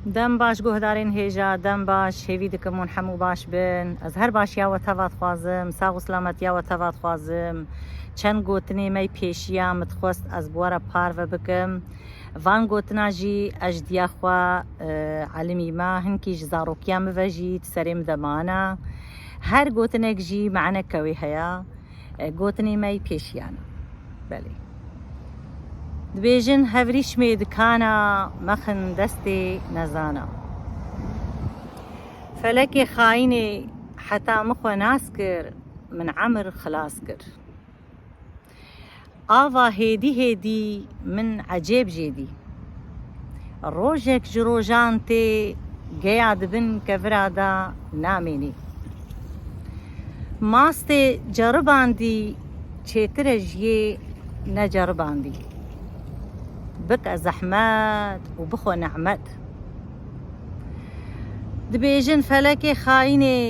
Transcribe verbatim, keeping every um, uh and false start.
Dem baş guhdarên hêja, dem baş, hêvî dikim hûn hemû baş bin. Ez her başiya we teva dixwazim, sax û silametiya we teva dixwazim. Çend gotinê me yî pêşiya min dixwest ez bi we re parve bikim. Van gotina jî ez ji diya xwe, e, elimî me, hinkî ji zarokiya min ve jî di serê min de mane. Her gotinek jî maneke wê heye. E, gotinê me yî pêşiyan e. Belê. Dibêjin, hevrîşmê dikana, mexin destê nezana. Felekê xayînê heta min xwe nas kir, min emir xilas kir. Ava hêdî hêdî min ecêb jê dî. Rojek ji rojan tê, geya di bin kevira de namênî. Mastê ceribandî çêtir e ji yê neceribandî. Bike zehmet û bixwe nehmet. Dibêjin felekê xayînê.